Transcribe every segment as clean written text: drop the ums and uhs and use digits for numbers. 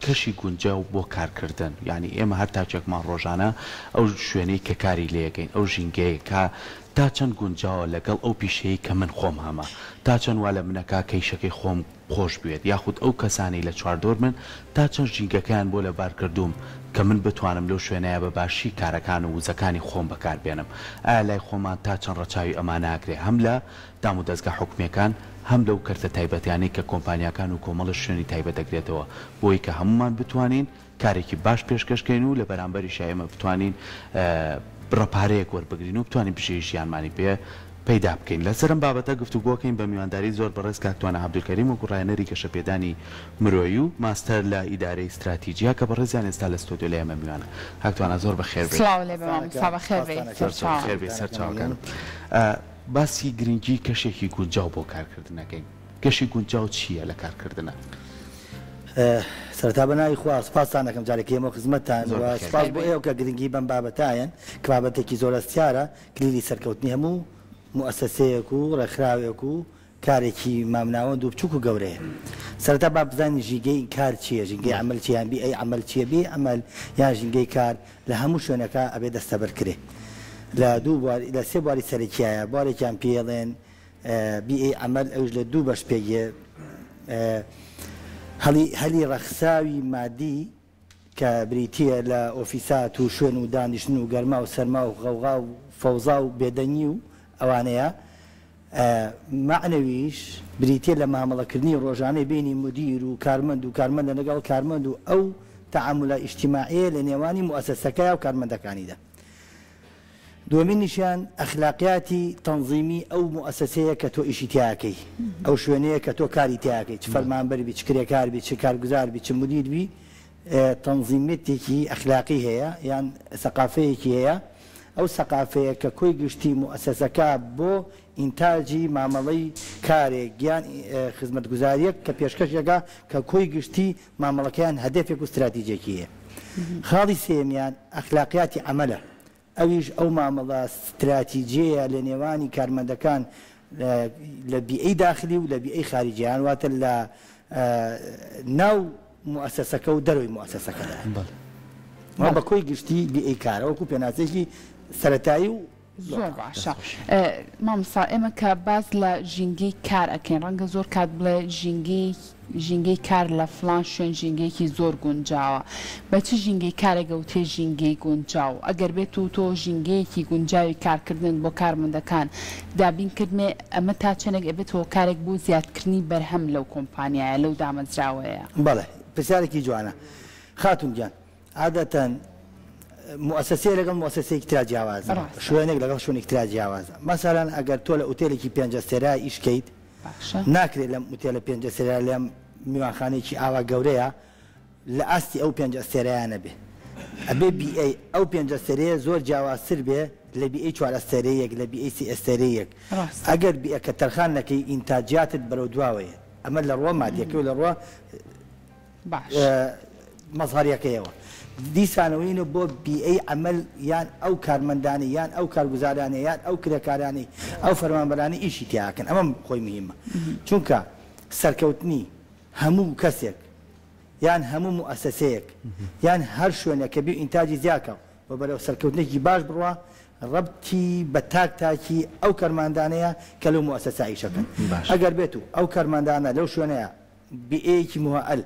کەشی گونجاو بۆ کارکردن، یانی ئێمە هەر تاکێکمان ڕۆژانە ئەو شوێنەی کە کاری لێ ئەکەین، ئەو ژینگەیە کە تا چەند گونجاوە لەگەڵ ئەو پیشەیەی کە من خۆم هەمە، تا چەند وا لە من ئەکا کە ئیشەکەی خۆم خۆش بوێت، یاخود ئەو کەسانەی لە چواردەورمن تا چەند ژینگەکەیان بۆ لەبار کردووم کە من بتوانم لەو شوێنەیا بە باشی کارەکان و وزەکانی خۆم بەکار بێنم، ئایا لای خۆمان تا چەند ڕەچاوی ئەمانە ئەکرێ هەم لە دامودەزگا حکومییەکان هەم لەو کەرتە تایبەتیانەی کە کۆمپانیاکان و کۆمەڵێ شوێنی تایبەت دەگرێتەوە بۆی کە هەموومان بتوانین کارێکی باش پێشکەش کەین و لە بەرامبەریشا ئێمە بتوانین بڕە پارەیەک وەربگرین و بتوانین بژێوی ژیانمانی پێ پەیدا بکەین. لەسەر ئەم بابەتە گفتوگۆکەین بە میوانداری زۆر بەڕێز کاک توانا عەبدولکەریم وەکو ڕاهێنەری گەشەپێدانی مرۆیی و ماستەر لە ئیدارەی ستراتیجیا کە بەڕێزیان ئێستا لە ستۆدیۆ لای ئێمە میوانە. کاک توانا زۆر بەخێر بێی. سڵاو لێ بێ مامۆستا بەخێر بێی سەرچاوان. بەخێر بێی سەرچاوەکانم. باسی گرنگی کەشێکی گونجاو بۆ کارکردن ئەکەین. کەشی گونجاو چییە لە کارکردنا؟ سەرەتا بە ناوی خوا سوپاستان ئەکەم جارێک ئێمە خزمەتتان زۆر و بەخێر سوپاس بێی. بۆ ئێوە کە گرنگی بەم بابەتایەن کە بابەتێکی زۆر هەستیارە کلیلی سەرکەوتنی هەموو موئەسەسەیەک و ڕێکخراوێک و کارێکی مامناوەند و بچوک و گەورەیە. سەرەتا با بزانین ژینگەی کار چییە، ژینگەی عەمەل چییە یان بیئەی عەمەل چییە، بیئەی عەمەل یان ژینگەی کار لە هەموو شوێنەکا ئەبێ دەستەبەر کرێ لە دوو بوار لە سێ بواری سەرەکیایە بوارێکیان پێی ئەڵێن بیئەی عەمەل ئەویش لە دوو بەش پێک یێ هەڵی هەلی ڕەخساوی مادی کە بریتییە لە ئۆفیسات و شوێن و دانیشتن و گەرما و سەرما و غەوغا و فەوزا و بێدەنگی و ئەوانەیە، مەعنەویش بریتییە لە مامەڵەکردنی ڕۆژانەی بەینی مودیر و کارمەند و کارمەندە لەگەڵ کارمەند و ئەو تەعامولە ئیجتیماعیەیە لە نێوانی موئەسەسەکەیا و کارمەندەکانیدا. دووەمینیشیان ئەخلاقیاتی تەنزیمی ئەو موئەسەسەیە کە تۆ ئیشی تیا ئەکەی، ئەو شوێنەیە کە تۆ کاری تیا ئەکەی، چ فەرمانبەر بی، چ کرێکار بی، چ کارگوزار بی، چ مودیر بی، تەنزیمیەتێکی ئەخلاقی هەیە یان سەقافەیەکی هەیە، ئەو سەقافەیە کە کۆی گشتی موئەسەسەکە بۆ ئینتاجی مامەڵەی کارێک یان خزمەتگوزاریەک کە پێشکەش ئەکا کە کۆی گشتی مامەڵەکەیان هەدەفێک و ستراتیجێکی هەیە. خاڵی سێیەمیان ئەخلاقیاتی عەمەلە، ئەویش ئەو مامەڵە ستراتیجیەیە لە نێوانی کارمەندەکان لە بیئەی داخلی و لە بیئەی خاریجیان واتە لە ناو موئەسەسەکە و دەرەوەی موئەسەسەکەدایە. ئەمە بە کۆی گشتی بیئەی کارە وەکو پێناسەیەکی سەرەتایی و زۆر باشە مامۆستا ئێمە کە باس لە ژینگەی کار ئەکەین ڕەنگە زۆر کات بڵێ ژینگەی ژینگەی کار لە فڵان شوێن ژینگەیەکی زۆر گونجاوە بە چ ژینگەی کارێک ئەوترێ ژینگەی گونجاو ئەگەر بێت و تۆ ژینگەیەکی گونجاوی کارکردنت بۆ کارمەندەکان دابین کردمێ ئەمە تا چەندێک ئەبێتە هۆکارێک بۆ زیادکردنی بەرهەم لەو کۆمپانیایە لەو دامەزراوەیە؟ بەڵێ پرسیارێکی جوانە خاتوون گیان. عادەتەن موئەسەسەیە لەگەڵ موئەسەسەیەکی ترا جیاوازە، ڕاستە. شوێنێک لەگەڵ شوێنێکی ترا جیاوازە. مەسەلەن ئەگەر تۆ لە ئوتێلێکی پێنج ئەستێرە ئیش کەیت، باشە. ناکرێت لەم ئوتێلە پێنج ئەستێرە لەم میوانخانەیەکی ئاوا گەورەیە لە ئاستی ئەو پێنج ئەستێرەیە نەبێ. ئەبێ بیئەی ئەو پێنج ئەستێرەیە زۆر جیاوازتر بێ لە بیئەی چوار ئەستێرەیەک، لە بیئەی سێ ئەستێرەیەک. ڕاستە. ئەگەر بیئەکە تەرخان نەکەی ئینتاجیاتت بەرەو دواوەیە. ئەمە لە ڕووە مادیەکەی و لە ڕووە باش. مەزهەریەکەیەوە. دیسانەوەینە بۆ بیئەی عەمەل یان ئەو کارمەندانەی یان ئەو کارگوزارانەی یان ئەو کرێکارانەی ئەو فەرمانبەرانەی ئیشی تیا ئەکەن ئەمە خۆی مهیمە چونکە سەرکەوتنی هەموو کەسێک یان هەموو موئەسەسەیەک یان هەر شوێنێک کە بیو ئینتاجی زیاکا و بەرەو سەرکەوتنێکی باش بڕوا ڕەبتی بە تاک تاکی ئەو کەرماندانەیە کە لەو موئەسەسە ئیشەکەن ئەگەر بێتو ئەو کارمەندانە لەو شوێنەیە بیئەیەکی موهەئەل،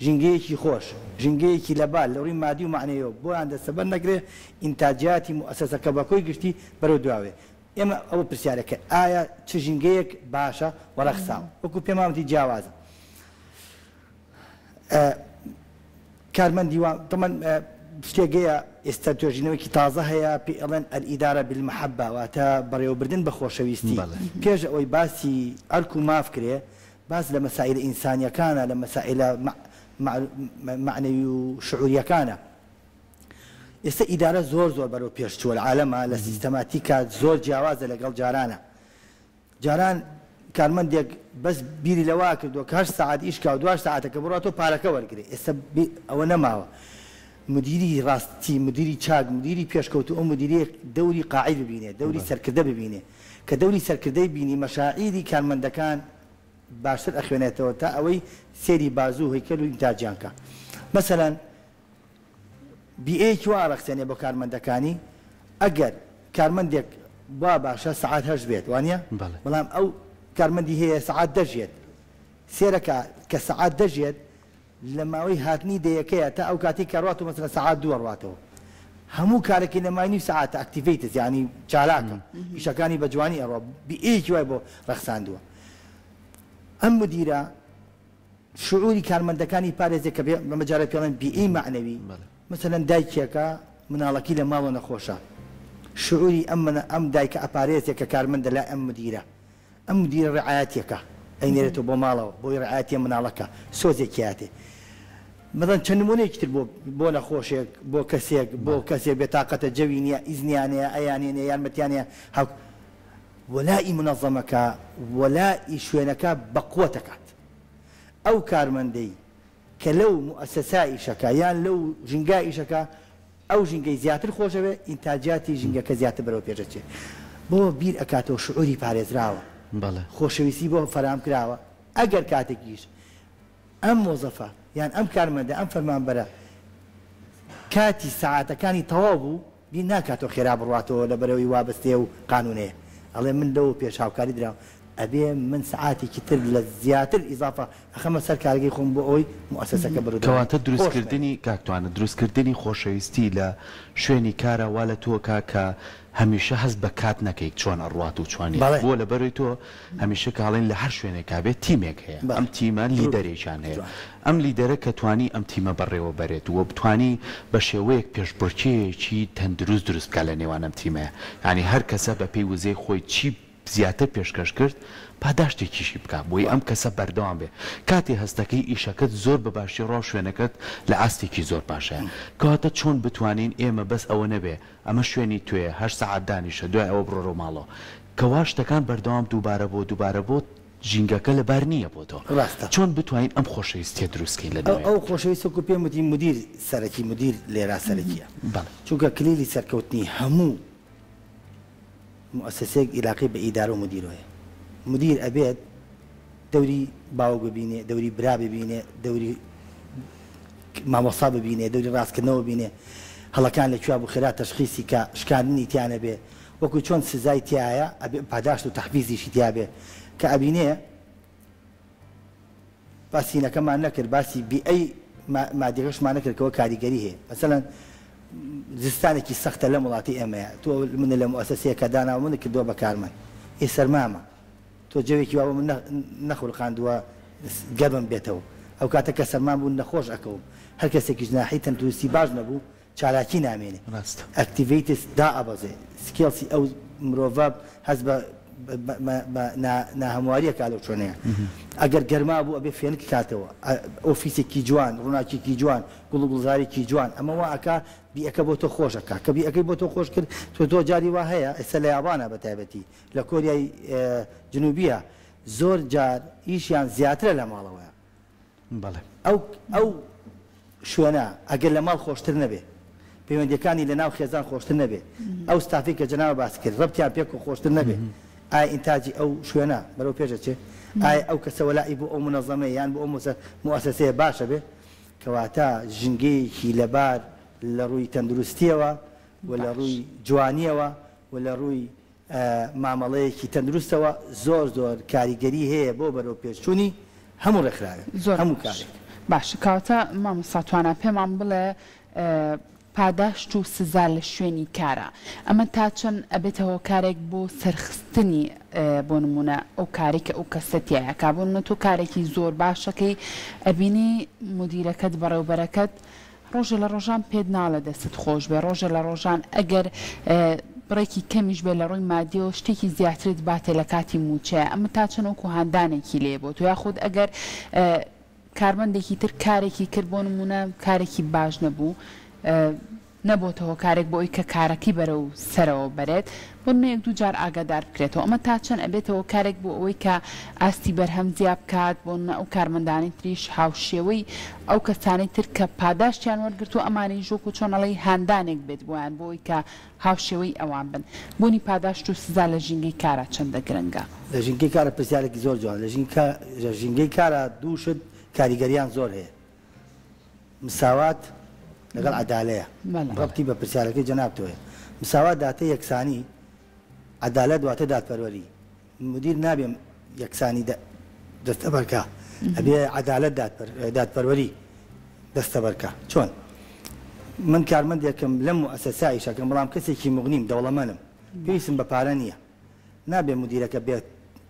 ژینگەیەکی خۆش، ژینگەیەکی لەبار لە ڕووی مادی و مەعنەویەوە بۆیان دەستەبەر نەکرێ، ئینتاجیاتی موئەسەسەکە بە کۆی گشتی بەرەو دواوەیە. ئێمە ئەوە پرسیارە کە ئایا چ ژینگەیەک باشە و ڕەخساوە؟ وەکوو پێمان وتی جیاوازە. کارمەندی وا تەمەن شتێک هەیە ئێستا توێژینەوەیەکی تازە هەیە پێی ئەڵێن الادارە بالمحبە واتە بەڕێوەبردن بە خۆشەویستی. پێش ئەوەی باسی ئەرک و ماف کرێ باس لە مەسائیلە ئینسانیەکانە، لە مەسائیلە مەعنەوی و شعوریەکانە. ئێستا ئیدارە زۆر زۆر بەرەو پێش چووە لە عالەما، لە سیستەماتیکا زۆر جیاوازە لەگەڵ جارانە. جاران کارمەندێک بەس بیری لەوە ئەکردەوە کە هەشت سەعات ئیش کا و دواش سەعاتەکە بڕواتەوە پارەکە وەرگرێ. ئێستا ئەوە نەماوە. مدیری ڕاستی، مدیری چاک، مدیری پێشکەوتوو ئەو مدیرەیە دەوری قاعید ببینێ، دەوری سەرکردە ببینێ. کە دەوری سەرکردەی بینی مەشاعیری کارمەندەکان باشتر ئەخوێنێتەوە تا ئەوەی سەیری بازوو و هەیکەل و ئینتاجیان کا. مەسەلەن بیئەیەکی وا ئەڕەخسێنێ بۆ کارمەندەکانی ئەگەر کارمەندێک وا باشە سەعات هەشت بێت وانیە؟ بەڵێ. بەڵام ئەو کارمەندی هەیە سەعات دە ژێت سێرەکە کە سەعات دە ژێت لە ماوەی هاتنی دەیەکەیە تا ئەو کاتەی کە ڕاتەوە مەسەلەن سەعات دووە ڕاتەوە هەموو کارەکەی لە ماوەی نیو سەعاتە activates یانی چالاکە ئیشەکانی بە جوانی ئەڕوا بیئەیەکی وای بۆ ڕەخساندووە ئەم مدیرە شعوری کارمەندەکانی پارێزێ کە بەمە جارە پێڵێن بیئەی مەعنەوی مەسەلەن دایکێکە مناڵەکی لە ماڵەوە نەخۆشە شعوری ئەم ئەم دایکە ئەپارێزێ کە کارمەندە لای ئەم مدیرە ئەم مدیرە ڕعایەتێکە ئەینێرێتەوە بۆ ماڵەوە بۆی ڕعایەتی ئەم مناڵەکە سۆزێکی هاتێ مەسەلەن چەند نمونەیەکی تر بۆ بۆ نەخۆشێک بۆ کەسێک بۆ کەسێک بێتاقەتە جەوی نییە ئیزنیان هەیە ئەیانێنێ یارمەتیان هەیە هاو وەلائی مونەزەمەکە وەلائی شوێنەکە بەقوەت ئەکات ئەو کارمەندەی کە لەو موئەسەسە ئیشەکا یان لەو ژینگا ئیشەکا ئەو ژینگەی زیاتر خۆشەوێ ئینتاجاتی ژینگەکە زیاتر بەرەو پێش ئەچێ بۆ بیر ئەکاتەوە شعوری پارێزراوە بەڵێ. خۆشەویستی بۆ فەراهەم کراوە ئەگەر کاتێکیش ئەم مۆزەفە یان ئەم کارمەندە ئەم فەرمانبەرە کاتی سەعاتەکانی تەواو بوو بیر ناکاتەوە خێرا بڕواتەوە لەبەرئەوەی وابەستەیە و قانونەیە ئەڵێ من لەوە پێش هاوکاری دراوم ئەبێ من سەعاتێکی تر لە زیاتر ئیزافە ئەخەمە سەر کارگەی خۆم بۆ ئەوەی موئەسەسەکە بەرەو دەرەوە کەواتە خۆش بێت. دروستکردنی کاک توانا دروستکردنی خۆشەویستی لە شوێنی کارا وا لە تۆ ئەکا کە هەمیشە هەست بە کات نەکەیت چۆن ئەڕوات و چۆن یەت بەڵێ. بۆ لەبەرەی تۆ هەمیشە کە ئەڵێن لە هەر شوێنێکا بێت تیمێک هەیە بەڵێ. ئەم تیمە گروپێک. لیدەرێکیان هەیە جوان. ئەم لیدەرە کە توانی ئەم تیمە بەڕێوە بەرێت و بتوانی بە شێوەیەک پێشبڕکێیەکی تەندروست دروست بکات لە نێوان ئەم تیمەیا یانی هەر کەسە بە پێی وزەی خۆی چی زیاتر پێشکەش کرد پاداشتێکیشی بکا بۆی ئەم کەسە بەردەوام بێ کاتێ هەستەکەی ئیشەکەت زۆر بە باشی ڕاو شوێنەکەت لە ئاستێکی زۆر باشایە کەواتە چۆن بتوانین ئێمە بەس ئەوە نەبێ ئەمە شوێنی تۆیە هەشت سەعات دانیشە دوای ئەوە بڕۆرەوە ماڵەوە کەوا شتەکان بەردەوام دووبارە بۆ دووبارە بۆ ژینگەکە لەبار نییە بۆ تۆ ڕاستە. چۆن بتوانین ئەم خۆشەویستیە دروست کەین لە ئەو نێو ئەو خۆشەویست وەکو پێم وتی مدیر سەرەکی مدیر لێرا سەرەکیە بەڵێ. چونکە کلیلی سەرکەوتنی هەموو موئەسەسەیەک ئیلاقەی بە ئیدارە و مدیرەوەیە مدیر ئەبێت دەوری باوک ببینێ دەوری برا ببینێ دەوری مامۆستا ببینێ دەوری ڕاستکردنەوە ببینێ هەڵەکان لە کوێ بوو خێرا تەشخیسی کا شکاندنی تیا نەبێ وەکو چۆن سزای تیایە ئەبێ پاداشت و تەحفیزیشی تیا بێ کە ئەبینێ باسی نەکەمان نەکرد باسی بیئەی مادیەکەشمان نەکرد کەوە کاریگەری هەیە مەسەلەن زستانێکی سەختە لەم وڵاتی ئێمەیە تۆ منە لە موئەسەسەیەکە داناوە منت کردووە بە کارمەند ئێ سەرمامە تۆ جەوێکی وا بۆ من نەخولقاندووە گەرمم بێتەوە ئەو کاتە کە سەرمام بوو نەخۆش ئەکەوم هەر کەسێکیش ناحیەی تەندروستی باش نەبوو چالاکی نامێنێ ڕاستە. activities دائەبەزێ skills ی ئەو مرۆڤە هەست بە بە ناهەمواری ئەکا لەو شوێنەیە ئەگەر گەرما بوو ئەبێ فێنک کاتەوە ئۆفیسێکی جوان ڕووناکیکی جوان گوڵ و گوڵزارێکی جوان ئەمە وا ئەکا بیئەکە بۆ تۆ خۆش ئەکا کە بیئەکەی بۆ تۆ خۆش کرد تۆ تۆ جاری وا هەیە ئێستا لە یابانا بە تایبەتی لە کۆریای جنوبیە زۆر جار ئیشیان زیاترە لە ماڵەوەیە بەڵێ. ئەو ئەو شوێنە ئەگەر لە ماڵ خۆشتر نەبێ، پەیوەندیەکانی لە ناو خێزان خۆشتر نەبێ، ئەو ستافەی کە جەنابت باست کرد ڕەبتیان پێکەوە خۆشتر نەبێ، ئایا ئینتاجی ئەو شوێنە بەرەو پێش ئەچێ؟ ئایا ئەو کەسە وەلائی بۆ ئەو مونەزەمەیە یان بۆ ئەو موئەسەسەیە باشە بێ؟ کەواتە ژینگەیەکی لەبار لە ڕووی تەندروستیەوە و لە باش. ڕووی جوانیەوە و لە ڕووی مامەڵەیەکی تەندروستەوە زۆر زۆر کاریگەری هەیە بۆ بەرەو پێشچوونی هەموو ڕێکخراوێک زۆر هەموو باش کارێک. باشە کەواتە مامۆستا توانا پێمان بڵێ پاداشت و سزا لە شوێنی کارا ئەمە تا چەند ئەبێتە هۆکارێک بۆ سەرخستنی بۆ نمونە ئەو کارەی کە ئەو کەسە تیایا کا بۆ نمونە تۆ کارێکی زۆر باشەکەی ئەبینی مدیرەکەت بەڕێوبەرەکەت ڕۆژێ لە ڕۆژان پێت ناڵێ دەستت خۆش بێ، ڕۆژێ لە ڕۆژان ئەگەر بڕێکی کەمیش بێ لە ڕووی مادیەوە شتێکی زیاترت باتێ لە کاتی مووچەیە، ئەمە تا چەند وەکوو هاندانێکی لێ بۆ تۆ، یاخود ئەگەر کارمەندێکی تر کارێکی کرد بۆ نموونە کارێکی باش نەبوو نەبۆتە هۆکارێک بۆ ئەوی کە کارەکەی بەرەو سەرەوە بەرێت، بۆ نمونە یەک دوو جار ئاگادار بکرێتەوە ئەمە تا چەند ئەبێتە هۆکارێک بۆ ئەوەی کە ئاستی بەرهەم زیا بکات بۆ نمونە ئەو کارمەندانەی تریش هاوشێوەی ئەو کەسانەی تر کە پاداشتیان وەرگرتووە ئەمانیش وەکو چۆن ئەڵێی هاندانێک بێت بۆیان بۆ ئەوەی کە هاوشێوەی ئەوان بن بوونی پاداشت و سزا لە ژینگەی کارا چەندە گرنگە؟ لە ژینگەی کارا پرسیارێکی زۆر جوانە لە ژینگەی کارا دوو شت کاریگەریان زۆر هەیە. مساوات لەگەڵ عەدالەیە. ڕەبتی بە پرسیارەکەی جەنابتەوەیە. مساوات داتە یەکسانی، عەدالەت واتە دادپەروەری. مدیر نابێ یەکسانی دەستەبەر کا، ئەبێ عەدالەت دادپەروەری دەستەبەر کا. چۆن؟ من کارمەندێکم لەم موئەسەسە ئیشەکەم، بەڵام کەسێکی موغنیم، دەوڵەمەنم، پێویستم بە پارە نییە. نابێ مدیرەکە بێت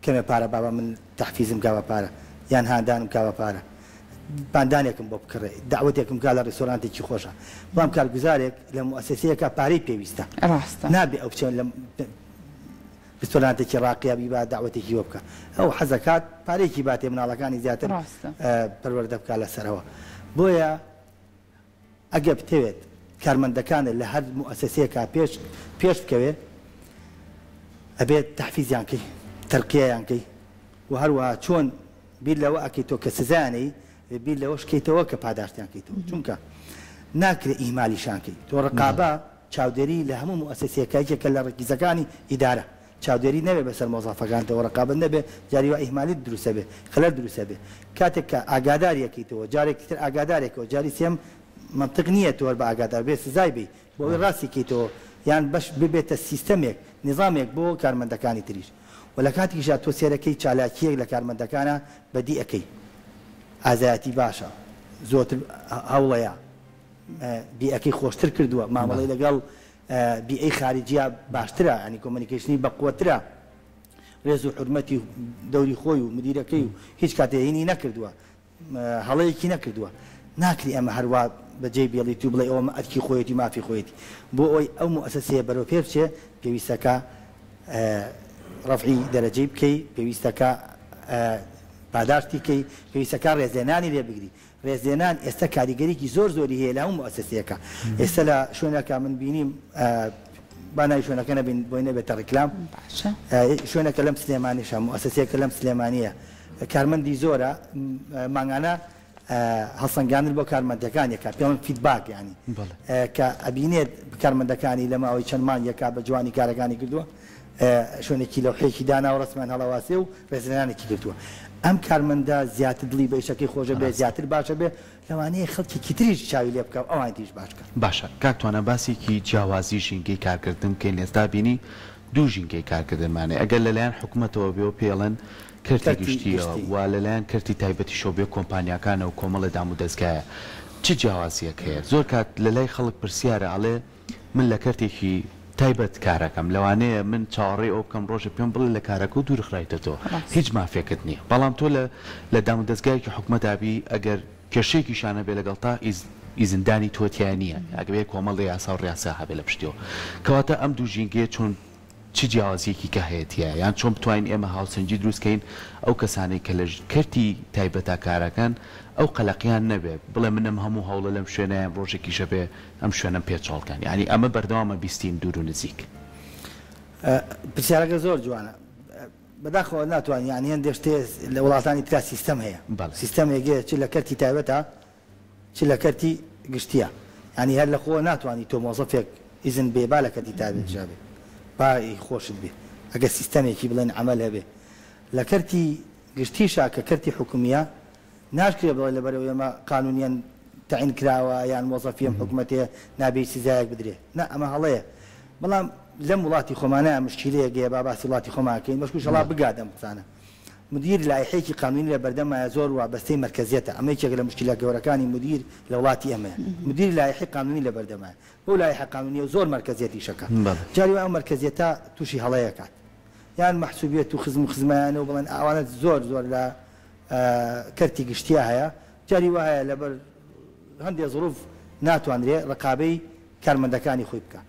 کەمێ پارە با بە من تەحفیزم کا بە پارە یان هاندانم کا بە پارە باندانێکم بۆ بکڕێ دەعوەتێکم کا لە ڕیستۆرانتێکی خۆشە بەڵام کارگوزارێک لە موئەسەسەیەکا پارەی پێویستە ڕاستە. نابێ ئەو بچێ لە ڕیستۆرانتێکی ڕاقیا بیبا دەعوەتێکی بۆ بکا ئەو حەزەکات پارەیەکی باتێ مناڵەکانی زیاتر ڕاستە. پەروەردە بکا لەسەرەوە بۆیە ئەگەر بتەوێت کارمەندەکانت لە هەر موئەسەسەیەکا پێش پێش بکەوێ ئەبێت تەحفیزیان کەی تەرقیەیان کەی و هەروەها چۆن بیر لەوە ئەکەیتەوە کە سزایان ئەی ئەبێ بیر لەوەش کەیتەوە کە پاداشتیان کەیتەوە چونکە ناکرێ ئیهمالیشان کەی تۆ ڕقابە چاودێری لە هەموو موئەسەسەیەکا یەکێکە لە ڕەکیزەکانی ئیدارە چاودێری نەبێ بەسەر مۆزەفەکانتەوە ڕەقابەت نەبێ جاری وا ئیهمالیت دروست ئەبێ خەلەل دروست ئەبێ کاتێک کە ئاگاداری ئەکەیتەوە جارێکی تر ئاگادارێکەوە جاری سێم مەنتق نییە تۆ هەر بە ئاگادار بێ سزای بەی بۆ ئەوەی ڕاستی کەیتەوە یان بەش ببێتە سیستەمێک نیزامێک بۆ کارمەندەکانی تریش وە لە کاتێکیشا تۆ سێرەکەی چالاکییەک لە کارمەندەکانا بەدی ئەکەی ئازایەتی باشە زۆرتر هەوڵەیە بیئەکەی خۆشتر کردووە مامەڵەی لەگەڵ بیئەی خاریجیە باشترە یانی communication ی بەقوەترە ڕێز و حورمەتی دەوری خۆی و مدیرەکەی و هیچ کاتێ هینی نەکردووە هەڵەیەکی نەکردووە ناکری ئەمە هەروا بەجێی بێڵیت و بڵێ ئەوە ئەرکی خۆیەتی مافی خۆیەتی بۆ ئەوەی ئەو موئەسەسەیە بەرەو پێ بچێ پێویستەکە ڕەفعی دەرەجەی بکەی پێویستەکە پاداشتی کەی پێویستەکە ڕێزلێنانی لێ بگری ڕێزلێنان ئێستا کاریگەریی زۆر زۆری هەیە لە هەموو موئەسەسەیەکا. ئێستا لە شوێنەکە من بینیم با ناوی شوێنەکە نەبین بۆی نەبێتە ڕیکلام باشە. شوێنەکە لەم سلێمانیشە موئەسەسەیەکە لەم سلێمانییە کارمەندی زۆرە مانگانە هەڵسەنگاندن بۆ کارمەندەکان یەکا پێڵن feedback یانی کە ئەبینێت کارمەندەکانی لە ماوەی چەند مانگێکا بە جوانی کارەکانی کردووە شوێنێکی لەوحەیەکی داناوە ڕەسمیان هەڵەواسێ و ڕێزلێنانێکی گرتووە. ئەم کارمەندە زیاتر دڵی بە ئیشەکەی خۆشە بێ، زیاتر باشە بێ، لەوانەیە خەڵکێکی تریش چاوی لێ بکا و ئەوانی تریش باش بکا. باشە کاک توانا باسێکی جیاوازی ژینگەی کارکردن بکەین ئێستا بینی دوو ژینگەی کارکردنمان هەیە ئەگەر لەلایەن حکومەتەوە بێ و پێی ئەڵێن کەرتی کەرتی گشتییە گشتی. و لەلایەن کەرتی تایبەتیشەوە بێ کۆمپانیاکانە و کۆمەڵێ دامودەزگایە چ جیاوازیەک هەیە زۆر کات لەلای خەڵک پرسیارە ئەڵێ من لە کەرتێکی تایبەت کارەکەم لەوانەیە من چاوەڕێی ئەوە بکەم ڕۆژێ پێم بڵێ لە کارەکەو دوورخرایتەتەوە هیچ مافێکت نییە بەڵام تۆ لە لە دامودەزگایەکی حکومەتا بی ئەگەر کێشەیەکیشان هەبێ لەگەڵتا ئیز ئیزندانی تۆ تیا نییە ئەگەبێ کۆمەڵێ یاسا و ڕیاسا هەبێ لە پشتیەوە کەواتە ئەم دوو ژینگەیە چۆن چ جیاوازیەکی کە هەیە تیایا یان چۆن بتوانین ئێمە هاوسەنگی دروست کەین ئەو کەسانەی کە لە کەرتی تایبەتا کارەکەن ئەو قەلەقیان نەبێ بڵێ من ئەم هەموو هەوڵە لەم شوێنەیەم ڕۆژێکیش ئەبێ ئەم شوێنەم پێ چۆڵ کەن یانی ئەمە بەردەوامە بیستین دوور و نزیک. پرسیارەکە زۆر جوانە بەداخەوە ناتوانین یانی هەندێک شتێ لە وڵاتانی ترا سیستەم هەیە سیستەمێک هەیە چ لە کەرتی تایبەتە چ لە کەرتی گشتیە یانی هەر لە خۆوە ناتوانی تۆ مۆزەفێک ئیزن بێ با لە کەرتی تایبەتیشا بێ با ئی خۆشت بێ ئەگەر سیستەمێکی بڵێن عەمەل هەبێ لە کەرتی گشتیشا کە کەرتی حکومیە ناشکرێ بڵێ لەبەرئەوەی ئەمە قانونیەن تەعین کراوە یان مۆزەفی ئەم حکومەتەیە نابێ هیچ سزایەک بدرێ نا ئەمە هەڵەیە بەڵام لەم وڵاتی خۆمانە مشکیلەیەک هەیە با باسی وڵاتی خۆمان کەین بەشکو ئیشەڵا بگات ئەم قسانە مدیر لایحەیەکی قانونی لە بەردەمایە زۆر وابەستەی مەرکەزیەتە ئەمە یەکێکە لە موشکیلە گەورەکانی مدیر لە وڵاتی ئێمەیە مدیر لایحەی قانونی لە بەردەمایە بەو لایحە قانونیە زۆر مەرکەزیەت ئیشەکا جاری وایە ئەو مەرکەزیەتە توشی هەڵەیەکات یان مەحسوبیەت و خزم و خزمایانە و بڵێن ئەوانە زۆر زۆر لە کەرتی گشتیا هەیە جاری وا هەیە لەبەر هەندێ زروف ناتوانرێ ڕقابەی کارمەندەکانی خۆی بکا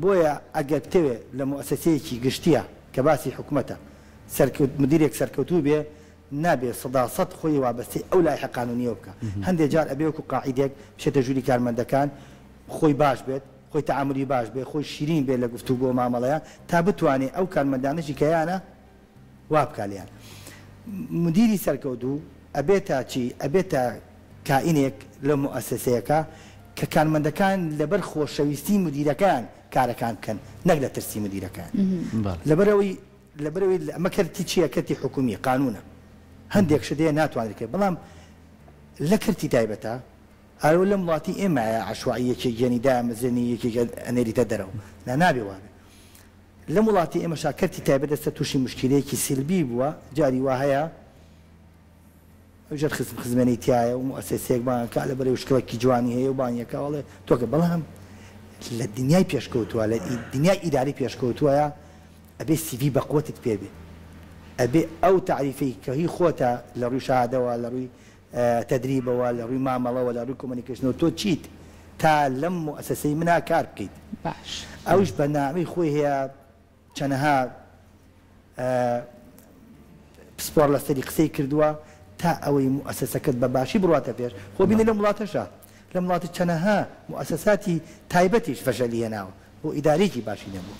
بۆیە ئەگەر بتەوێ لە موئەسەسەیەکی گشتیە کە باسی حکومەتە سەرکەوت مدیرێک سەرکەوتوو بێ نابێ سەدا سەد خۆی وابەستەی ئەو لایحە قانونیەوە بکا هەندێ جار ئەبێ وەکو قاعیدێک بچێتە ژووری کارمەندەکان خۆی باش بێت خۆی تەعامولی باش بێ خۆی شیرین بێ لە گفتوگۆ مامەڵەیا تا بتوانێ ئەو کارمەندانەشی کە هەیانە وا بکا لێیان. مدیری سەرکەوتوو ئەبێتە چی؟ ئەبێتە کائینێک لە موئەسەسەیەکا کە کارمەندەکان لەبەر خۆشەویستی مدیرەکەیان کارەکان بکەن نەک لە ترسی مدیرەکەیان. لەبەرئەوەی لەبەرئەوەی ئەمە کەرتی چیە؟ کەرتی حکومیە، قانونە. هەندێک شت هەیە ناتوانرێت بکرێت بەڵام لە کەرتی تایبەتا. ئەرۆ لەم وڵاتی ئێمایە عەشوائی یەکێک یەنی دایەمەزرێنی یەکێک ئەنێریتە دەرەوە نا نابێ وابێ لەم وڵاتی ئێمەشا کەرتی تایبەت ئێستا توشی موشکیلەیەکی سلبی بووە جاری وا هەیە ئەوجار خزم خزمێنەی تیایە و موئەسەسەیەک بانگ ئەکا لەبەرەی شکڵێکی جوانی هەیە و بانگی ئەکا ئەڵێ تۆکە بەڵام لە دنیای پێشکەوتووە لە دنیای ئیداری پێشکەوتووە ئەبێ سیڤی بەقوەتت پێ بێ ئەبێ ئەو تەعریفەی کە هی خۆتە لە ڕووی شەهادەوە لە ڕووی تەدریبەوە لە ڕووی مامەڵەوە لە ڕووی communication ەوە تۆ چیت تا لەم موئەسەسەی منا کار بکەیت باش. ئەویش بەرنامەی خۆی هەیە چەنەها پسپۆڕ لەسەری قسەی کردووە تا ئەوەی موئەسەسەکەت بە باشی بڕواتە پێش خۆ بینە لەم وڵاتەشا لەم وڵاتە چەنەها موئەسەساتی تایبەتیش فەشەلی هێناوە بۆ ئیدارەیەکی باشی نەبووە.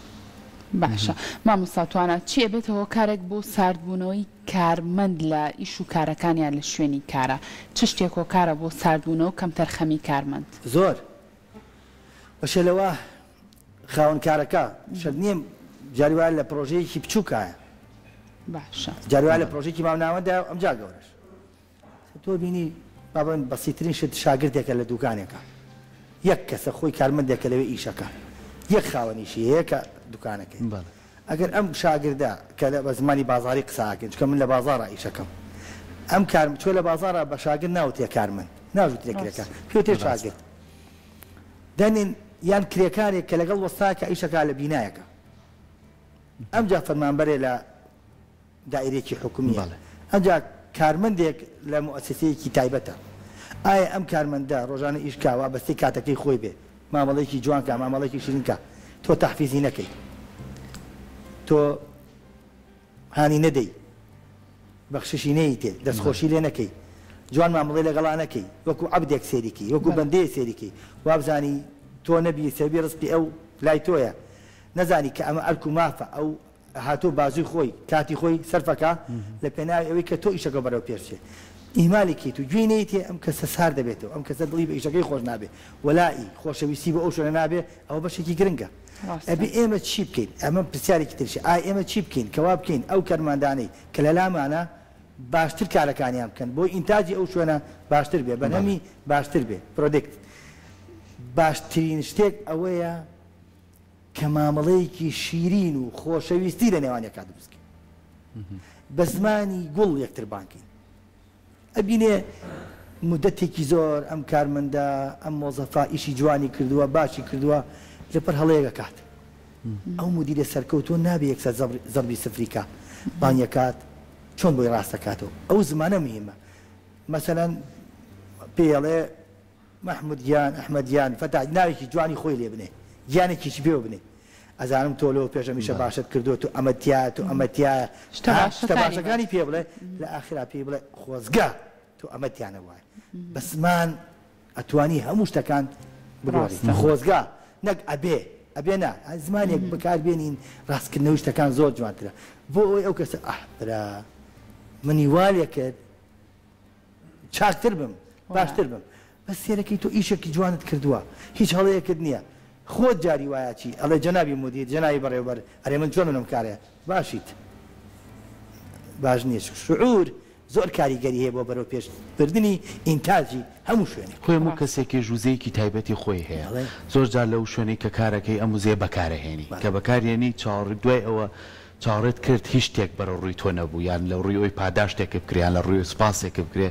باشە مامۆستا توانا چی ئەبێتە هۆکارێک بۆ ساردبوونەوەی کارمەند لە ئیش و کارەکانیان لە شوێنی کارا؟ چ شتێک هۆکارە بۆ ساردبوونەوە و کەمتەرخەمی کارمەند؟ زۆر بەشێ لەوە خاوەن کارەکە شەرت نییە جاری وایە لە پرۆژەیەکی بچووکایە باشە جاری وایە لە پرۆژەیەکی مامناوەندایە و ئەمجا گەورەش تۆ بینی با بڵێن بەسیترین شت شاگردێکە لە دوکانێکە یەک کەسە خۆی کارمەندێکە لەوێ ئیشەکە یەک خاوەنیشی هەیە کە دوکانەکەی ئەگەر ئەم شاگردە کە لە بە زمانی بازاری قسە ئەکەین چونکە من لە بازاڕا ئیشەکەم ئەم کار چۆ لە بازاڕا بە شاگرد ناوترێ کارمەند ناوترێ کرێکار پێوترێ شاگرد دانێن یان کرێکارێک کە لەگەڵ وەستاکە ئیشەکە لە بینایەکە ئەمجا فەرمانبەرێ لە دائیرەیەکی حکومییە، ئەنجا کارمەندێک لە موئەسەسەیەکی تایبەتە، ئایا ئەم کارمەندە ڕۆژانە ئیش کا وابەستەی کاتەکەی خۆی بێ، مامەڵەیەکی جوان کا، مامەڵەیەکی شیرین کا، تۆ تەحفیزی نەکەی، تۆ هانی نەدەی، بەخششی نەیتێ، دەستخۆشی لێ نەکەی، جوان مامەڵەی لەگەڵا نەکەی، وەکو عەبدێک سەیری کەی، وەکو بەندەیەک سەیری کەی، وابزانی تۆ نەبی سەبی ڕزقی ئەو لای تۆیە، نەزانی کە ئەمە ئەرک و مافە ئەو هاتووە بازووی خۆی کاتی خۆی سەرفەکا لە پێناوی ئەوەی کە تۆ ئیشەکە بەرەو پێش بچێ ئیهمالی کەیت و گوێی نەیتێ ئەم کەسە سار دەبێتەوە ئەم کەسە دڵی بە ئیشەکەی خۆش نابێ وەلائی خۆشەویستی بۆ ئەو شوێنە نابێ ئەوە بەشێکی گرنگە ئەبێ ئێمە چی بکەین ئەمە پرسیارێکی تریشە ئایا ئێمە چی بکەین کە وا بکەین ئەو کەرماندانەی کە لە لامانە باشتر کارەکانیان بکەن بۆی ئینتاجی ئەو شوێنە باشتر بێ بەرهەمی باشتر بێ product باشترین شتێک ئەوەیە کە مامەڵەیەکی شیرین و خۆشەویستی لە نێوان یەکا دروست کەین بە زمانی گوڵ یەکتر بانگ کەین ئەبینێ مدەتێکی زۆر ئەم کارمەندە ئەم مۆزەفا ئیشی جوانی کردووە باشی کردووە لەپەر هەڵەیەک ئەکات ئەو مدیرە سەرکەوتووە نابێ یەکسەر زەڕبی سفری کا بانگەکات چۆن بۆی ڕاستەکاتەوە ئەو زمانە مهمە مەسەلەن پێڵێ مەحمود گیان، ئەحمەد گیان، فەتاح ناوێکی جوانی خۆی لێ بنێ، گیانێکیشی پێوە بنێ. ئەزانم تۆ لەوە پێش ئەمیشە باشت کردووە، تۆ ئەمەت تیایە، تۆ ئەمەت تیایە. شتە ها، شتە باشەکانی باشەکانی باس. پێ بڵێ، لە ئاخرا پێی بڵێ خۆزگە تۆ ئەمەت تیا نەبوایە. بە زمان ئەتوانی هەموو شتەکان بگۆڕی. ڕاستە. خۆزگە نەک ئەبێ، ئەبێ نا. زمانێک بەکار بێنین ڕاستکردنەوەی شتەکان زۆر جوانترە. بۆ ئەوەی ئەو کەسە ئاه برا منی وا لێ کرد، چاکتر بم باشتر بم بەس سێرەکەی تۆ ئیشێکی جوانت کردووە هیچ هەڵەیەکت نییە خۆت جاری وایە چی ئەڵێ جەنابی مودیر جەنابی بەڕێوبەر ئەرێ من چۆنم لەم کارەیە باشیت باش نییە شعور زۆر کاریگەری هەیە بۆ بەرەو پێش بردنی ئینتاجی هەموو شوێنێک. خۆی هەموو کەسێکیش وزەیەکی تایبەتی خۆی هەیە زۆر جار لەو شوێنەی کە کارەکەی ئەم وزەیە بەکارەهێنی کە بەکارێنی چاوەڕێ دوای ئەوە چاوەڕێت کرد هیچ شتێک بەرەو ڕووی تۆ نەبوو یان لە ڕووی ئەوی پاداشتێکت بکرێ یان لە ڕووی سوپاسێکت بکرێ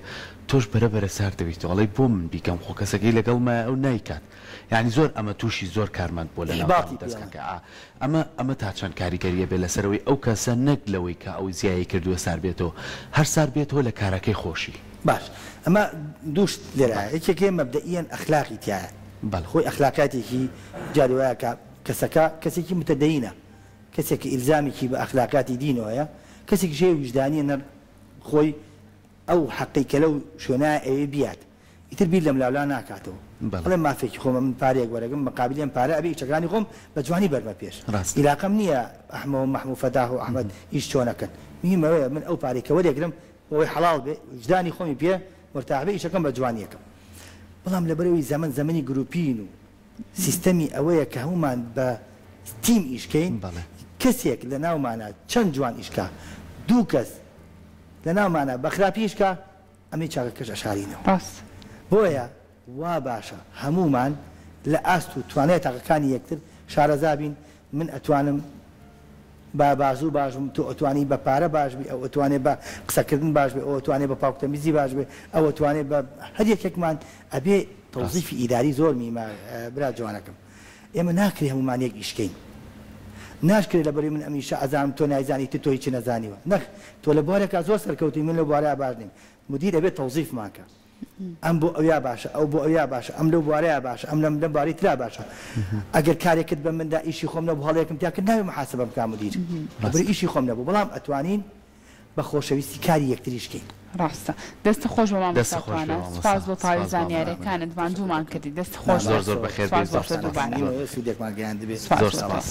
تۆش بەرە بەرە سارد دەبیتەوە ئەڵێی بۆ من بیکەم خۆ کەسەکەی لەگەڵمایە ئەو نایکات یانی زۆر ئەمە تووشی زۆر کارمەند بووە لە ناو ئیحباتی پێ ئەڵێن. دەزگاکە ئا ئەمە ئەمە تا چەند کاریگەریە بێ لەسەر ئەوەی ئەو کەسە نەک لەوەی کە ئەو زیایی کردووە سار بێتەوە هەر سار بێتەوە لە کارەکەی خۆشی. باش ئەمە دوو شت لێرە هەیە یەکێک هەیە مەبدەئیەن ئەخلاقی تیایە بەڵێ. خۆی ئەخلاقیاتێکی جاری وایە کە کەسەکە کەسێکی متەدەینە کەسێک کە ئیلزامێکی بە ئەخلاقیاتی دینەوە هەیە، کەسێکیش هەیە ویژدانییە نە خۆی ئەو حەقەی کە لەو شوێنایە ئەیەوێ بیات ئیتر بیر لەملاولا ناکاتەوە ئەڵێ مافێکی خۆمە من پارەیەک وەرەگرم مقابلی ئەم پارە ئەبێ ئیشەکانی خۆم بە جوانی بەرمە پێش ئیلاقەم نییە ئەحمە و مەحمو فەتاح و ئەحمەد ئیش چۆن ئەکەن مهیم ئەوەیە من ئەو پارەی کە وەرێگرم بۆ ئەوەی حەڵاڵ بێ ویژدانی خۆمی پێ مورتاح بێ ئیشەکەم بە جوانی ئەکەم بەڵام لەبەرئەوەی زەمەن زەمەنی گروپین و سیستەمی ئەوەیە کە هەموومان بە تیم ئیش کەین، کەسێک لە ناومانا چەند جوان ئیش کا، دوو کەس لە ناومانا بە خراپی ئیش کا، ئەمەی چاکەکەش ئەشارینەوە. ڕاستە. بۆیە وا باشە هەموومان لە ئاست و توانای تاقەکانی یەکتر شارەزا بین، من ئەتوانم بە بازوو باش بم، تۆ ئەتوانی بە پارە باش بی، ئەو ئەتوانێ بە قسەکردن باش بێ، ئەو ئەتوانێ بە پاکوتەمیزی باش بێ، ئەو ئەتوانێ بە هەر یەکێکمان ئەبێ تەوزیفی ئیداری زۆر میمە برا جوانەکەم ئێمە ناکرێ هەموومان یەک ئیش کەین ناشکرێ لەبەری من ئەم ئیشە ئەزانم تۆ نایزانی تر تۆ هیچی نەزانیوە نەخ تۆ لە بوارێکا زۆر سەرکەوتوی من لەو بوارەیا باش نیم مدیر ئەبێ تەوزیفمان کە ئەم بۆ ئەویا باشە ئەو بۆ ئەویا باشە ئەم لەو بوارەیا باشە ئەم لەم لەم بوارەی ترا باشە ئەگەر کارێکت بە مندا ئیشی خۆم نەبوو هەڵەیەکم تیا کرد نابێ محاسبەم بکا مدیر لەبەر ئیشی خۆم نەبوو بەڵام ئەتوانین بە خۆشەویستی کاری یەکتریش کەین. ڕاستە دەستت خۆش بێ دەست مامۆستا خۆش بێ توانا مامۆستا سوپاس بۆ تەواوی سوپاس بۆ زانیاریەکانت ئەمانە ماندوومان کردی دەست خۆش زۆر بێت زۆر بەخێر سوپاس بێی بۆ زۆر تۆ سوپاس دووبارە زۆر سوودێکمان گەیاندبێ سوپاس زۆر بۆ تۆ. سوپاس.